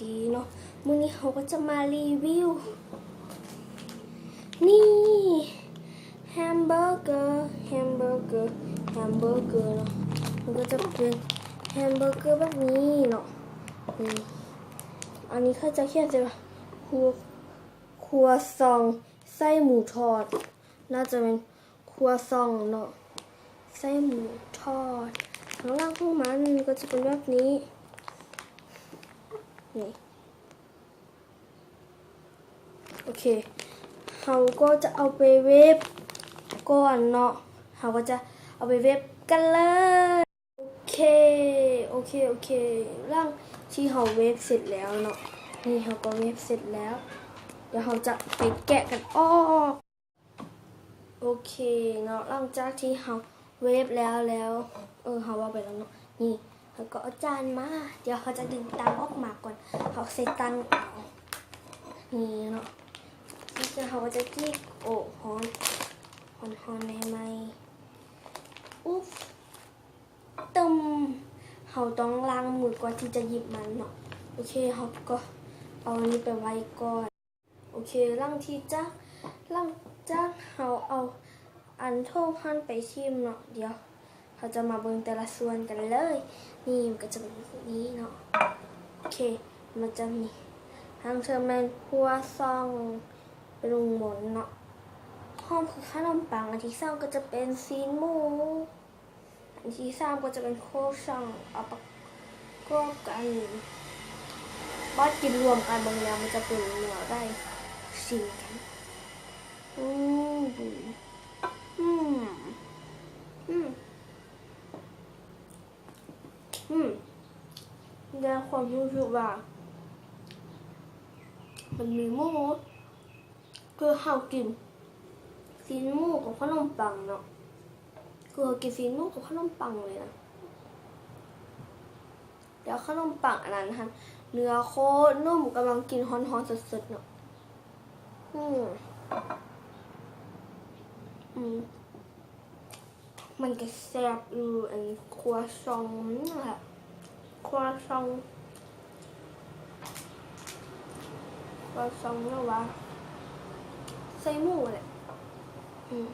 ດີເນາະ ມື້ນີ້ເຮົາກໍຈະມາຣີວິວ ນີ້ ແຮມເບີເກີ ແຮມເບີເກີ ແຮມເບີເກີເນາະ ມັນກໍຈະເປັນແຮມເບີເກີແບບນີ້ເນາະ ນີ້ ອັນນີ້ເຂົາເຈົ້າຂຽນໃສ່ວ່າ ຄົວ ຄົວຊອງໄສ້ໝູທອດ ໜ້າຈະແມ່ນຄົວຊອງເນາະ ໄສ້ໝູທອດ ແລ້ວຫຼັງຂອງມັນກໍຈະເປັນແບບນີ້ ນີ້ ໂອເຄ ເຮົາກໍຈະເອົາໄປເວັບກ່ອນເນາະ ເຮົາກໍຈະເອົາໄປເວັບກັນເລີຍ. ໂອເຄ ໂອເຄ ໂອເຄ ຫຼັງທີ່ເຮົາເວັບເສັດແລ້ວເນາະ ນີ້ເຮົາກໍເວັບເສັດແລ້ວ ດຽວເຮົາຈະໄປແກະກັນອອກ ໂອເຄເນາະ ຫຼັງຈາກທີ່ເຮົາເວັບແລ້ວ ແລ້ວ ເອີ ເຮົາເວົ້າໄປແລ້ວເນາະ ນີ້ ເຮົາກໍເອົາຈານມາ ດຽວເຮົາຈະດຶງຕັງອອກມາກ່ອນ ເຮົາໃສ່ຕັງເອົາ ນີ້ເນາະ ແລ້ວເຮົາກໍຈະຈີກ ໂອ້ ຮ້ອນ ຮ້ອນໆ ໃໝ່ໆ ອຸບ ຕຶມ ເຮົາຕ້ອງລ້າງມືກ່ອນທີ່ຈະຫຍິບມັນເນາະ ໂອເຄ ເຮົາກໍເອົາອັນນີ້ໄປໄວ້ກ່ອນ ໂອເຄ ຫຼັງທີ່ຈາກ ຫຼັງຈາກເຮົາເອົາອັນຖົງຫັ້ນໄປຖິ້ມເນາະ ດຽວເຮົາຈະມາເບິ່ງແຕ່ລະສ່ວນກັນເລີຍ ນີ້ມັນກໍຈະເປັນແບບນີ້ເນາະ ໂອເຄ ມັນຈະມີ ທາງເທິງແມ່ນຄົວຊອງ ເປັນວົງມົນເນາະ ຫອມຄືຂະໜົມປັງ ອັນທີສອງກໍຈະເປັນຊີ້ນໝູ ອັນທີສາມກໍຈະເປັນໂຄຊອງ ເອົາປະກອບກັນ ບາດກິນລວມກັນເບິ່ງແລ້ວມັນຈະເປັນແນວໃດ ຊິມກັນ ອືມ ອືມ ອືມ ອືມ ໄດ້ຄວາມຮູ້ສຶກວ່າ ມັນມີໝູ ຄືເຮົາກິນຊີ້ນໝູກັບຂະໜົມປັງເນາະ ຄືເຮົາກິນຊີ້ນໝູກັບຂະໜົມປັງເລີຍນະ ແລ້ວຂະໜົມປັງອັນນັ້ນຫັ້ນ ເນື້ອໂຄດນຸ້ມ ກຳລັງກິນຮ້ອນໆ ສົດໆ ເນາະ ອືມ ອືມ. ມັນກໍແຊບຢູ່ ອັນຄົວຊອງນັ້ນແຫຼະ ຄົວຊອງ ຄົວຊອງ ຫຼືວ່າໄສ້ໝູແຫຼະ ອືມ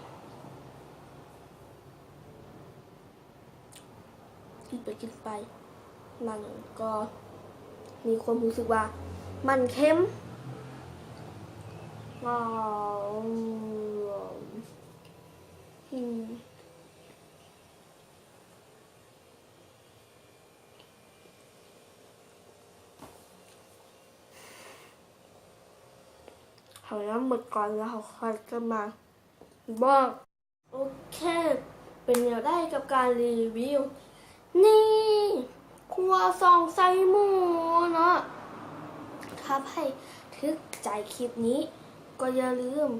ກິນໄປກິນໄປ ມັນກໍມີຄວາມຮູ້ສຶກວ່າມັນເຄັມ ອືມ. ເຮົາຍັງໝົດກ່ອນ ແລ້ວເຮົາຄ່ອຍຈະມາບອກ. ໂອເຄ ເປັນແນວໃດກັບການຣີວິວນີ້ ຄົວຊອງໄສ້ໝູເນາະ? ຖ້າໃຜຖືກໃຈຄລິບນີ້ ກໍຢ່າລືມ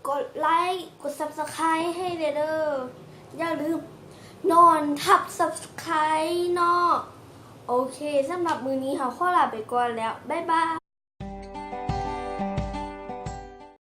ກົດໄລ ກົດ Subscribe ໃຫ້ແດ່ເດີ ຢ່າລືມນອນທັບ Subscribe ເນາະ. ໂອເຄ ສຳລັບມື້ນີ້ເຮົາຂໍລາໄປກ່ອນແລ້ວ ບາຍບາຍ.